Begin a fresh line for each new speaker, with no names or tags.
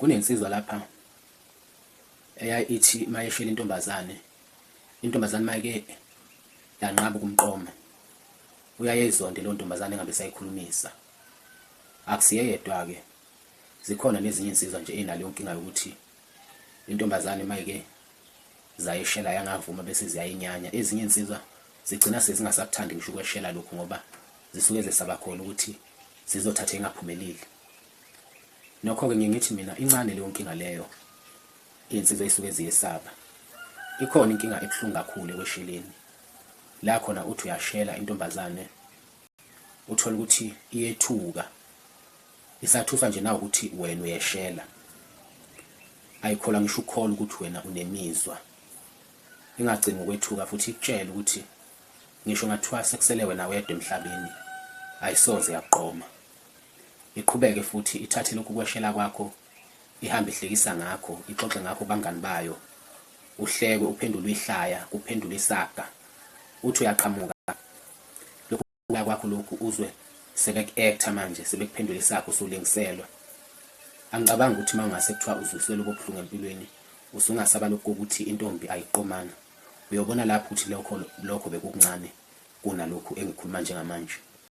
Kunensizwa lapha eyayithi mayeshela intombazane, intombazane mayike yanqaba ukumqoma, uyaye izonde leyo ntombazane engabe sayikhulumisa. Akusiye yedwa-ke, zikhona nezinye insizwa nje ey'naleyo nkinga yokuthi intombazane mayike zayeshela yangavuma bese ziyayinyanya. Ezinye iy'nsizwa zigcina sezingasakuthandi ngisho ukweshela lokhu ngoba zisuke zesaba khona ukuthi zizothatha ingaphumeleli. Nokho-ke ngiye ngithi mina incane leyo nkinga leyo iy'nsizwa ey'suke ziyesaba. Ikhona inkinga ebuhlungu kakhulu ekwesheleni. La khona uthi uyashela intombazane uthole ukuthi iyethuka isathuswa nje nawukuthi wena uyeshela. Ayikholwa ngisho ukukholwa ukuthi wena unemizwa. Ingagcini ngokwethuka futhi ikutshele ukuthi ngisho ngathiwa sekusele wena wedwa emhlabeni ayisoze yakuqoma. Iqhubeke futhi ithathe lokhu kweshela kwakho ihambe ihlekisa ngakho, ixoxe ngakho kubangani bayo. Uhlekwe, uphendulwe ihlaya, kuphendulwe isaga. Uthi uyaqhamuka lokhu kuya kwakho lokhu uzwe sebeku-actor manje sebekuphendula isaga usulingiselwa. Angicabangi ukuthi uma ungase kuthiwa uzwiswe lobo buhlungu empilweni usungasaba lokhu kokuthi intombi ayiqomanga. Uyobona lapho ukuthi lokho lokho bekukuncane kunalokhu engikhuluma njengamanje.